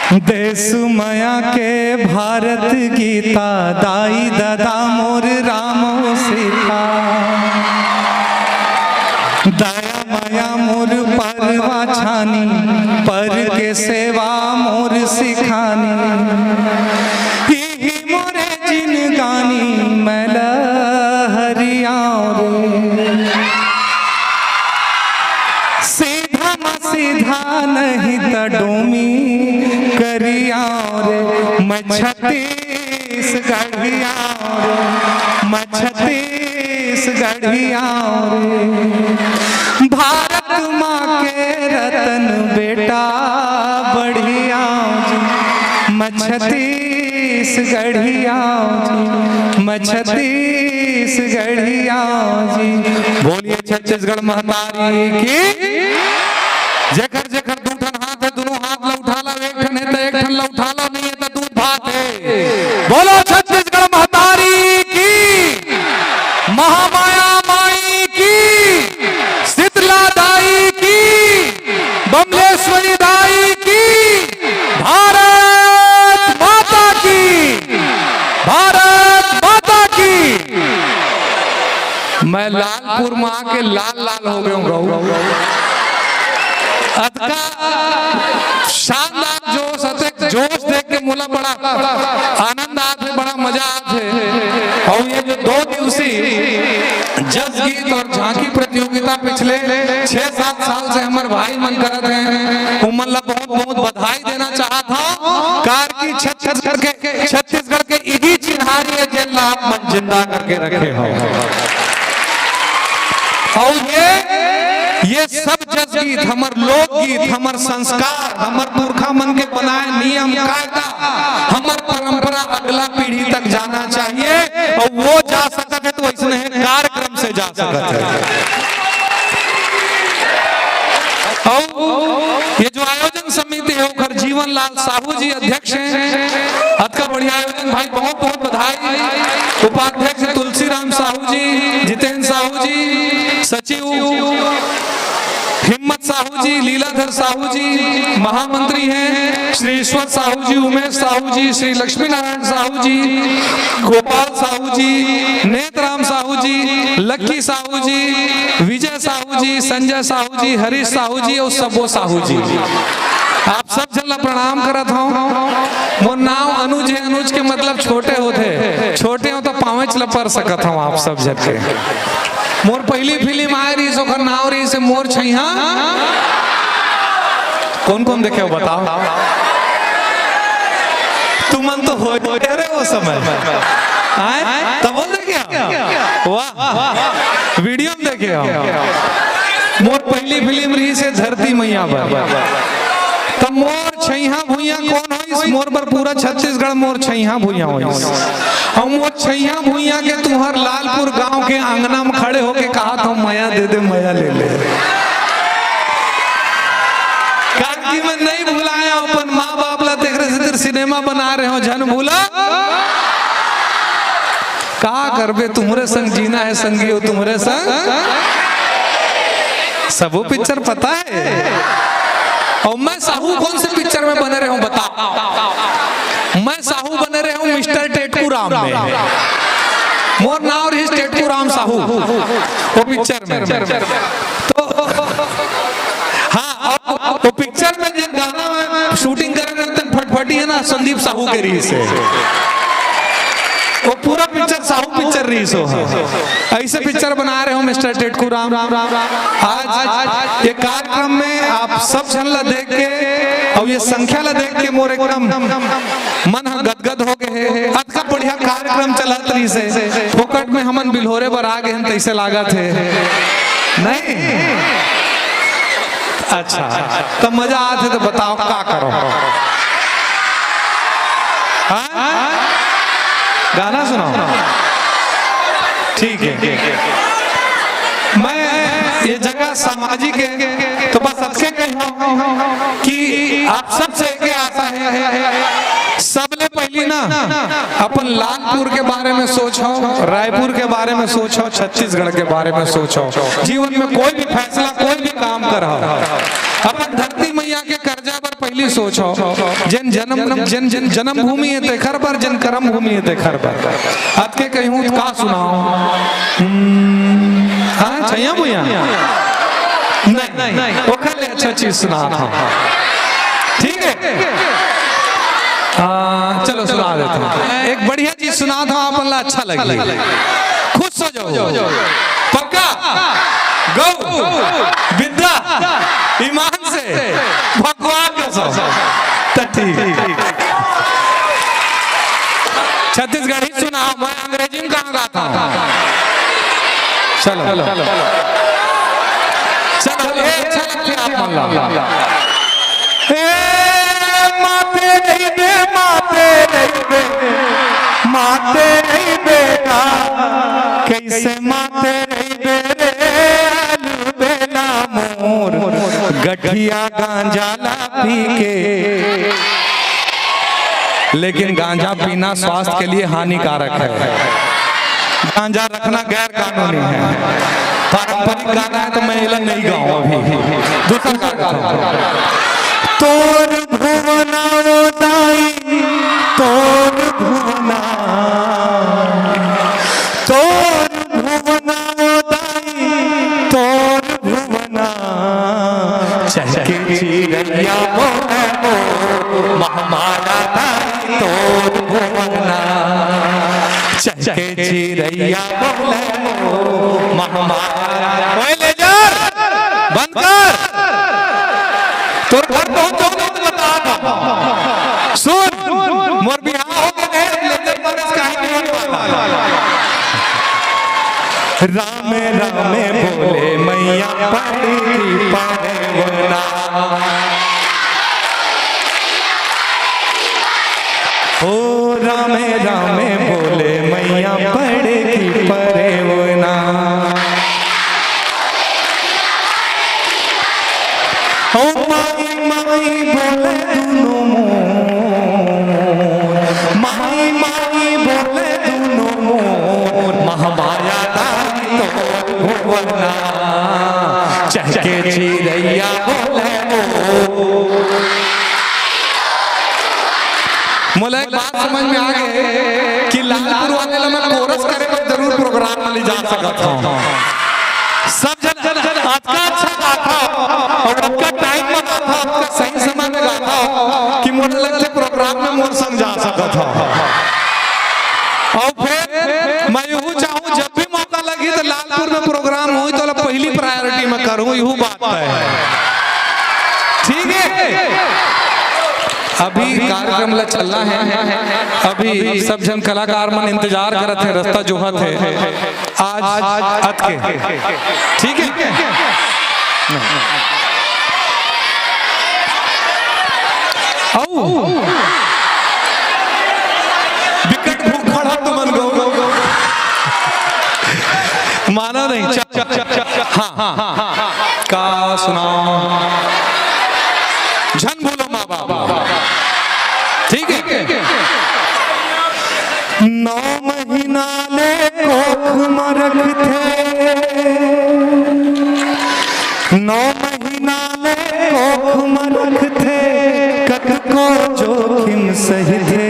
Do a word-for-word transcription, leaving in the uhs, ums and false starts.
देश मया के भारत गीता, दाई ददा मोर रामो सीता। दया मया मोर परवा छानी, पर के सेवा मोर सिखानी। इही मोरे जिनगानी, मैं लहरियाओ रे। सीधा म सीधा नहीं त डोमी करियाओ रे। मैं छत्तीसगढ़ियाओ रे, मैं छत्तीसगढ़ियाओ रे। भारत माँ के रतन बेटा बढ़ियाओ जी। मैं छत्तीसगढ़ियाओ जी, मैं छत्तीसगढ़ियाओ जी। बोलिए छत्तीसगढ़ महतारी की। जेकर जेकर दू ठन हाथ हे, दोनों हाथ ला उठा ला, एक ठन हे त एक ठन ला उठा ला, नहीं हे त दूध भात हे। बोलो छत्तीसगढ़ महतारी की, महामाया माई की, शीतला दाई की, बमलेश्वरी दाई की, भारत माता की, भारत माता की। मैं लालपुर माँ के लाल लाल हो गए हूँ। अतका शानदार जोश, अतेक जोश देख के मोला बड़ा आनंद आत हे, बड़ा मजा आत हे। और ये जो दो दिवसीय जस गीत और झांकी प्रतियोगिता पिछले छह सात साल से हमर भाई मन करत हे, उमन ला बहुत बहुत बधाई देना चाहत हूँ। कार की छत्तीसगढ़ के, छत्तीसगढ़ के इही चिन्हारी हे, जेन ला आप मन जिंदा करके रखे हो। और ये, ये सब जस गीत, हमर लोकगीत, हमर संस्कार, हमर पुरखा मन के बनाए नियम कायदा, हमर परंपरा अगला पीढ़ी तक जाना चाहिए। और वो जा सकत हे तो वैसने कार्यक्रम से जा सकत हे। और ये जो आयोजन समिति हे, ओकर जीवन लाल साहू जी अध्यक्ष हे। अतका बढ़िया आयोजन भाई, बहुत बहुत बधाई। उपाध्यक्ष तुलसीराम साहू जी, जितेंद्र साहू जी, सचिव हिम्मत साहू जी, लीलाधर साहू जी महामंत्री हे, श्री ईश्वर साहू जी, उमेश साहू जी, श्री लक्ष्मी नारायण साहू जी, गोपाल साहू जी, नेतराम साहू जी, लक्की साहू जी, विजय साहू जी, संजय साहू जी, हरीश साहू जी और सबो साहू जी, आप सब झन ला प्रणाम करत हूँ। मोर नाव अनुज हे, अनुज के मतलब छोटे होथे, छोटे हो तो पाँवेच ला पर सकत हूँ आप सब झन के। मोर पहली फिल्म आए रहिस, ओकर नाव रहिस हे मोर छइहा। कौन कौन देखे हो बताओ? तुमन तो हो, हो रहे वो समय। आए? तब बोल दे क्या? वाह। वीडियो में देखे हो। मोर पहली फिल्म रहिस हे धरती मैया बर। तब मोर छइहा भुइया कौन होइस? मोर बर पूरा छत्तीसगढ़ मोर छइहा भुइया होइस। अउ मोर छइहा भुइया के तुंहर लालपुर गांव के अंगना में खड़े होके कहात हंव, मया दे दे, मया ले ले। कारण कि मैं नहीं भुलाया अपन माँ बाप ला, तेकरे सेती सिनेमा बना रहे हंव, झन भूला। का करबे, तुम्हरे संग जीना है संगी हो, तुम्हरे संग। सबो पिक्चर पता है। अउ मैं साहू कौन से पिक्चर में बने रहे हंव, बताओ। मैं साहू बने रहे हंव मिस्टर टेटकू राम में। मोर नाव रहिस टेटकू राम साहू वो पिक्चर में। तो हाँ, अउ वो पिक्चर में जेन गाना में शूटिंग करे रहिस तेन फटफटी हे ना, संदीप साहू के रहिस हे। वो पूरा पिक्चर साहू पिक्चर रहिस हे। अइसे पिक्चर बना रहे हंव मिस्टर टेटकू राम। आज ये कार्यक्रम में आप सब झन ला देख के अउ ये संख्या ला देख के मोर एकदम मन ह गदगद हो गे हे। अतका बढ़िया कार्यक्रम चलत रहिस हे, फोकट में हमन बिल्होरे बर आ गे हन तइसे लागत हे। नहीं? अच्छा, त मजा आत हे त बताओ का करंव? हाँ? गाना सुनाओ। ठीक है। मैं ये जगह सामाजिक है, तो बस अतके कहिहूं कि आप सबसे एक आशा है, सबले पहली ना अपन लालपुर के बारे में सोचो, रायपुर के बारे में सोचो, छत्तीसगढ़ के बारे में सोचो। जीवन में कोई भी फैसला, कोई भी काम करो, अपन धरती में मइया के करजा बर पहिली सोचो, जेन जन्म, जेन, जेन जन्मभूमि हे तेखर बर, जेन कर्म भूमि हे तेखर बर। अतके कहिहूँ त का सुनाओ? हम्म, हाँ, छैया भुइया? नहीं, ओखर ले अच्छा चीज सुनात हँव। ठीक हे? हाँ, चलो सुना देथँव। एक बढ़िया चीज सुनात हँव, आप मन ला अच्छा लगही। खुश हो जाओ। पक्का? गऊ, बिद्दा, ईमान से, भगवान कसम। त ठीक। छत्तीसगढ़ी सुनाओ, मैं अंग्रेजी में कहाँ गाता हूँ? चलो। चलो, ये अच्छा लगता है आप मन ला। ए, माते रहिबे, माते रहिबे, माते रहिबे गा, कइसे माते रहिबे रे, आलू बेला मोर, गठिया गांजा ला पी के। लेकिन गांजा पीना स्वास्थ्य के लिए हानिकारक है। गांजा रखना गैर कानूनी है। पारंपरिक गाना है तो मैं एला नहीं गाऊं अभी। दूसरा गाना गाऊं। तोर भुवना ओ दाई, तोर भुवना, तोर भुवना ओ दाई, तोर भुवना। चहके चिरैया बोले ओ महमारा दाई तोर भुवना। चहके चिरैया बोले ओ महमारा। ओए लेजर, बंद कर। तोर घर पहुंच जाओ तो बता दो। सुन, मोर बिहाव हो गए, लेजर पर इसका ही नहीं होने वाला। रामे रामे बोले मैया पड़ी परवना। ओ रामे रामे बोले मैया पड़ी परवना। ओ माई माई बोले दुनो मोर, माई माई बोले दुनो मोर, महमाया दाई तोर भुवना, चहके चिरैया बोले ओ। मोला एक बात समझ में आ गे कि लालपुर वाले ला मैं कोरस करे बर जरूर प्रोग्राम में ले जा सकत हूँ। सब जन अतका अच्छा गाथा अउ अतका टाइम में गाथा, अतका सही समय में गाथा कि मोला लगथे प्रोग्राम में मोर संग जा सकत हव। अउ फेर मैं इहू चाहूँ, जब भी मौका लगही त लालपुर में प्रोग्राम होही त ओला पहिली प्रायोरिटी में करहूँ, इहू बात तय हे। ठीक हे, अभी कार्यक्रम ला चलना हे, अभी सब जन कलाकार मन इंतजार करत हे, रस्ता जोहत हे। आज अतके। ठीक हे? अउ बिकट भूख खड़ा तुमन गो। माना नहीं। च-, च-, च-, च-, हाँ, हाँ, हाँ, हाँ। का सुनाओ? झन भूलो माँ बाप। ठीक हे? नौ महीना ले कोख म रखथे, नौ महीना ले कोख म रखथे, कतको जोखिम सहिथे।